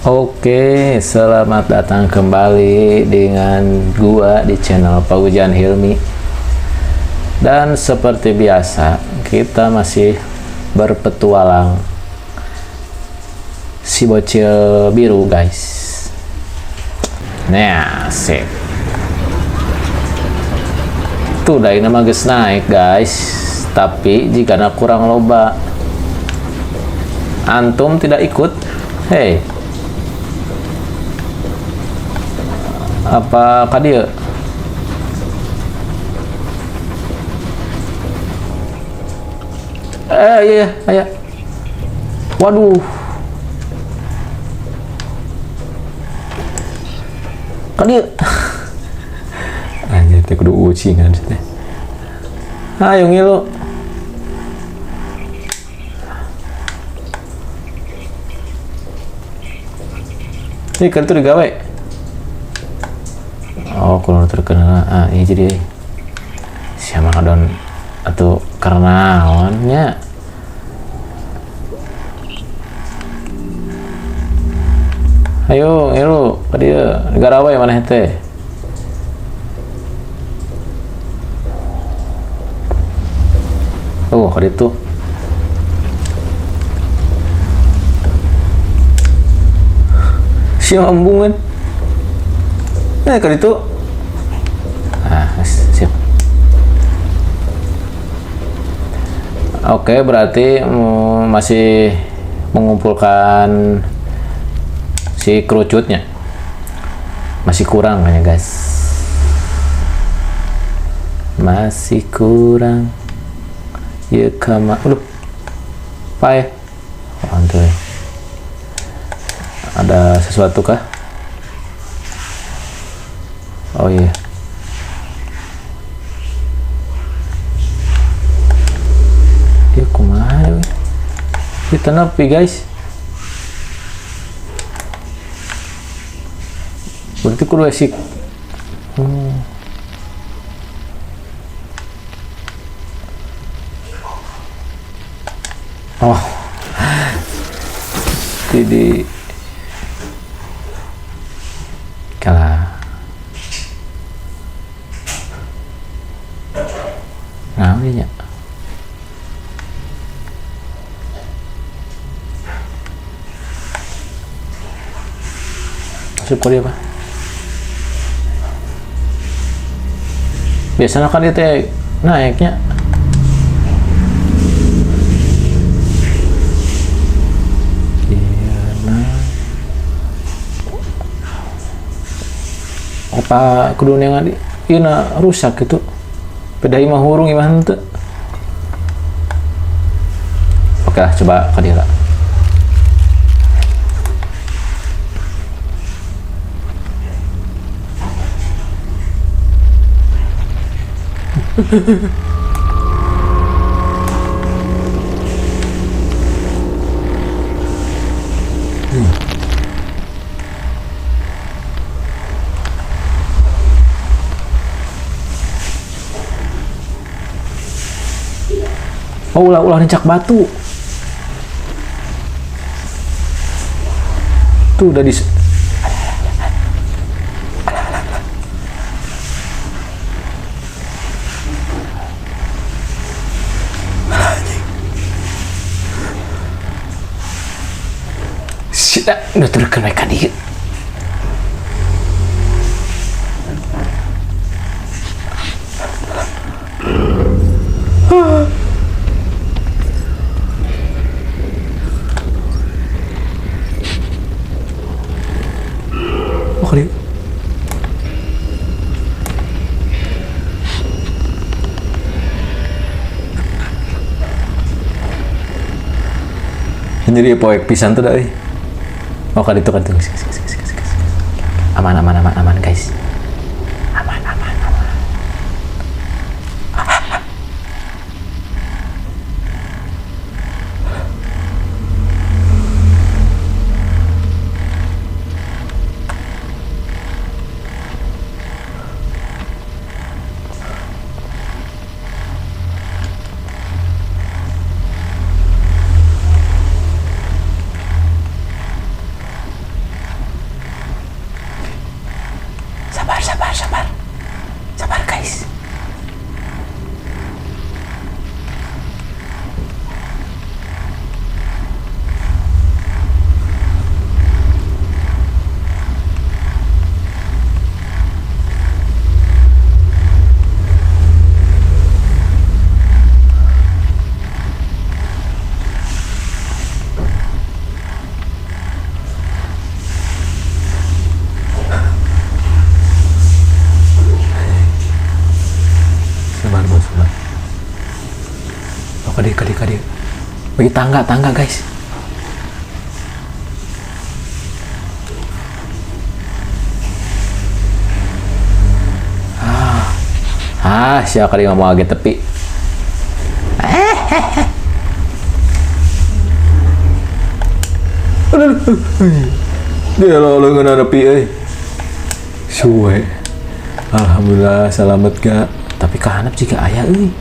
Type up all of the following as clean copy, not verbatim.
Oke, selamat datang kembali dengan gua di channel Paujan Hilmi. Dan seperti biasa, kita masih berpetualang si bocil biru, guys. Nah, sip. Tuh dari nama geus naik, guys. Tapi jika kurang loba, antum tidak ikut. Hei. Apa kadieu? Iya, iya. Waduh. Kadieu. Anjir teh kudu ucingan sih teh. Ayo ngilu. Ini kan tuh digawe. Oh, kalau terkenal, ah, iya jadi siapa ngadon atau karena awannya. Ayo, ngilu, dia negara wae mana teh? Oh, kali itu. Siapa embungan? Kali itu. Ah, sip. Oke, berarti masih mengumpulkan si kerucutnya. Masih kurang kayaknya, guys. Masih kurang. Ya kama, aduh. Pai. Oh, ada sesuatu kah? Oh iya. Dia kumaha we? Kita nepi, guys. Berarti kudu esik. Oh. Jadi kalah. Nah, ini ya. Masuk ke dia apa? Biasanya kan dia teh naiknya. Iya, nah. Apa kudu yang adi? Iya, nah, rusak gitu. Beda imah hurung imah henteu. Oke lah, coba ke dia lah. Oh, ulah-ulah nincak batu. Tuh udah di. Shit, udah turun mereka dikit. Oh, kali. Jadi poek pisan tuh dari. Oh, kali itu kan tuh. Aman, aman, aman, aman, guys. Aman, aman, aman. Kadieu kadieu. Bagi tangga tangga guys. Ah, siapa kali ngomong agak tepi. Dia lo nggak nepi euy. Suwe. Alhamdulillah selamat gak. Tapi kahanap jika aya euy.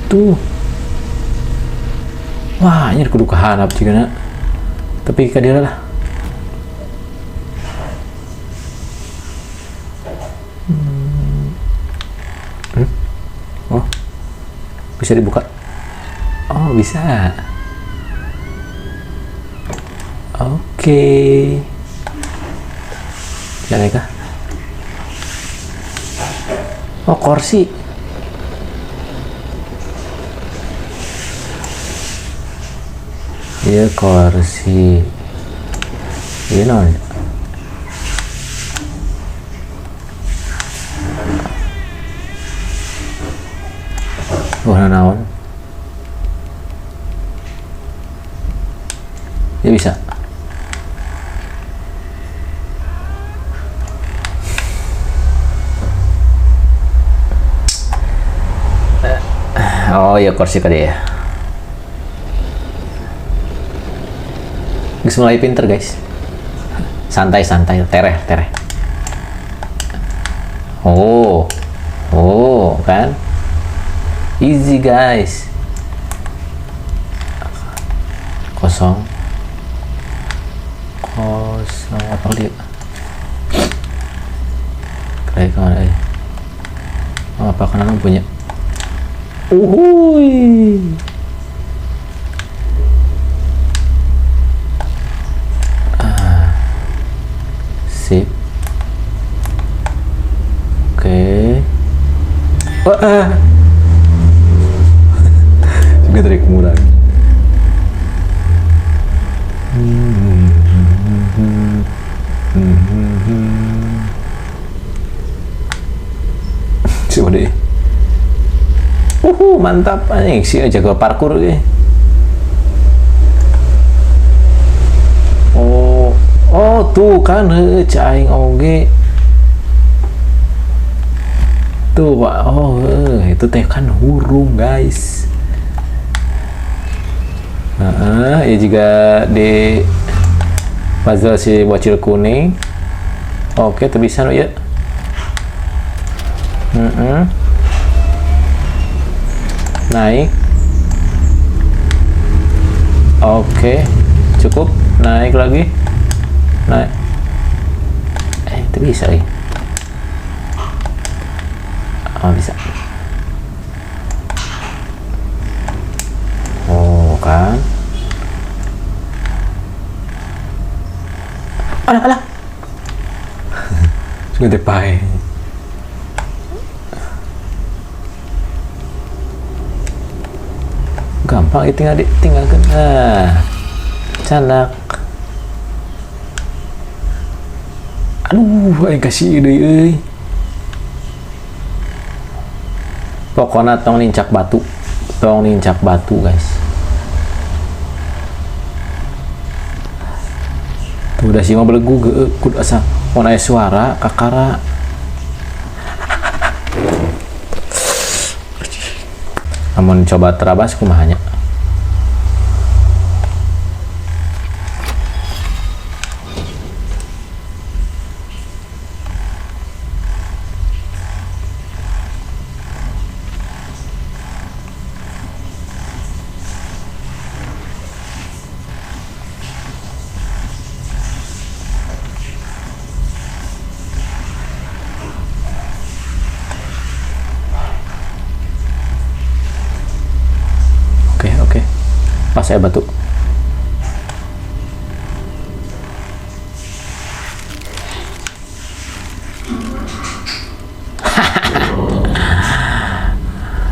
Tuh. Wah, ini kudu kahanap jika na. Tapi ka dieu lah. Oh. Bisa dibuka? Oh, bisa. Oke. Jalan kah? Oh, kursi. Iya, kursi. Iya, non. Oh, naon? Ya bisa. Oh ya kursi tadi ya. Guys mulai pinter guys. Santai-santai, tereh tereh. Oh, oh kan? Easy guys. Kosong, kosong apa dia? Kayak kemana ya? Oh, apa karena punya? Uhuy. Ah. Sip. Oke. Wah. Ah. Juga tarik murah. Coba deh. Uhu, mantap anjing sih jago parkour ini. Oh, oh tuh kan heueuh aing oge. Tuh, Pak. Oh, heueuh, itu teh kan hurung, guys. Heeh, ya juga di puzzle si bocil kuning. Oke, tuh bisa nu ya. Heeh. Naik. Oke, cukup. Naik lagi. Naik. Itu bisa nih. Oh, bisa. Oh, kan. Alah, alah. Sudah pae. Gampang itu tinggal ditinggalkan. Nah, canak. Aduh, aing kasih ide euy. Pokoknya tong nincak batu. Tong nincak batu, guys. Tuh udah sih mah belegu geuk kudu asa mun aya suara kakara. Namun coba terabas kumahanya. Oke, oke. Pas saya batu.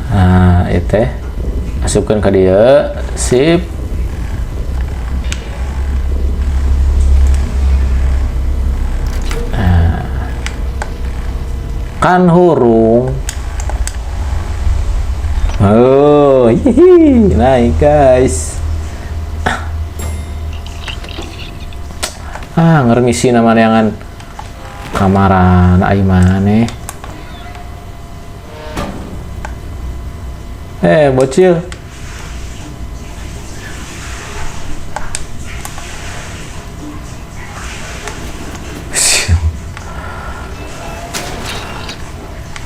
Nah, itu masukkan ke dia. Sip. Nah. Kan hurung. Oh, Hihihi. Naik guys. Ah, ngermisi nama neangan kamarana ai maneh. Bocil.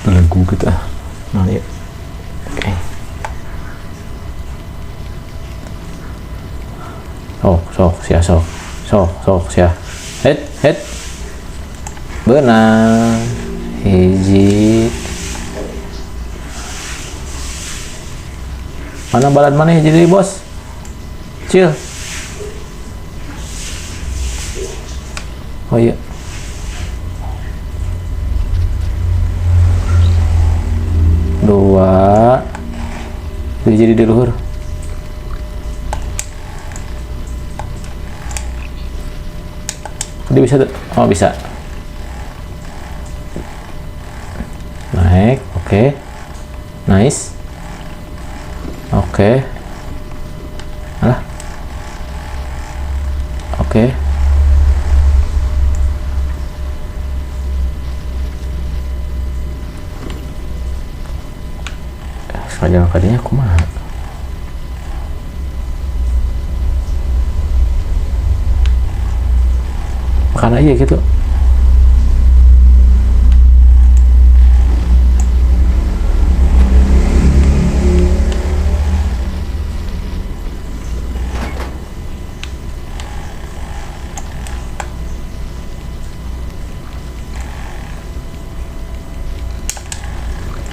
Belenggu kita. Nah, yuk. Oke. Sok, sok, sia sok. Sok, sok, sia. Het, het. Benang. Hiji. Mana balad mana hiji deui, bos? Cil. Oh iya. Dua. Jadi di luhur. Dia bisa tuh. Oh, bisa. Naik, oke. Nice. Oke. Alah. Oke. Sekali kadinya kumaha? Makan aja gitu.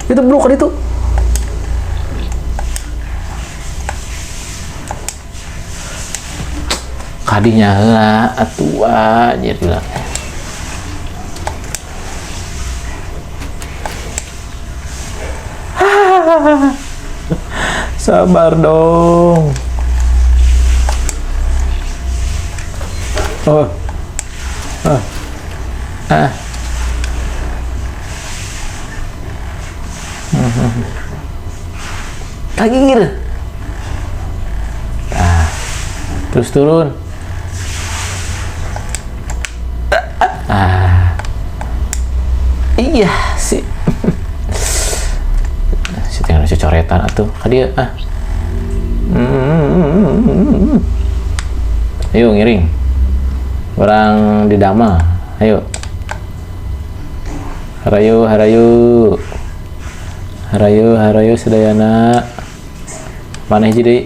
Itu bro kan itu. Kadinya heula atuh anjir gila. Sabar dong. Oh. Ah. Ah. Kagir. Ah. Terus turun. Ah. Iya sih. Si tinggal si coretan atuh. Ka dieu ah. Ayo ngiring. Orang di Dama. Ayo. Harayu, harayu. Harayu, harayu sedayana. Mana hiji deui?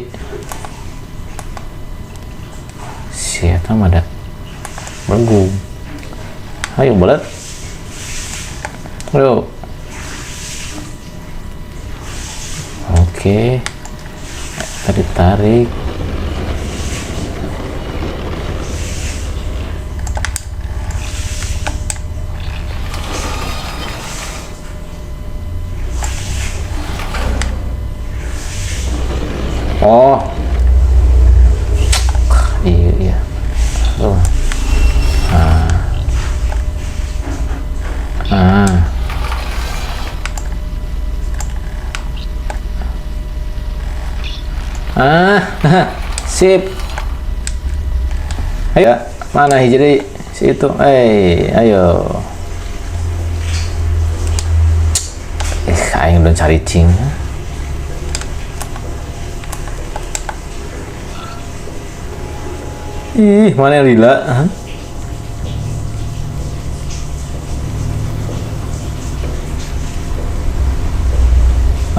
Si eta mah da. Benggung. Ayo belet. Ayo. Oke. Tadi tarik. Oh. Iya, iya. Oh. Ah. Ah. Ah, sip. Ayo, mana hiji deui? Si itu. Ayo. Aing udah cari cing. Ih, mana yang lila? Hah?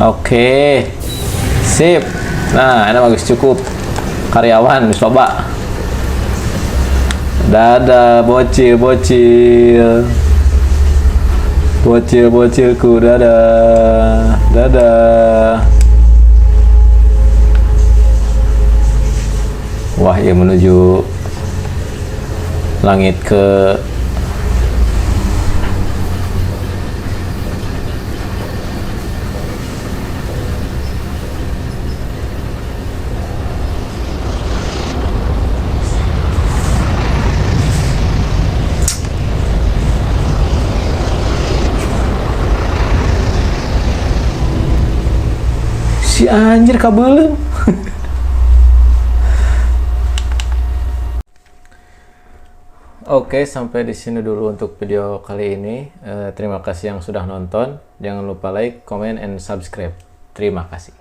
Oke, sip. Nah, ini bagus cukup. Karyawan, coba. Dadah, bocil, bocil. Bocil, bocilku, dadah. Dadah. Wah, ya menuju langit ke Si anjir kabeuleum. Oke, sampai di sini dulu untuk video kali ini. Terima kasih yang sudah nonton. Jangan lupa like, comment, and subscribe. Terima kasih.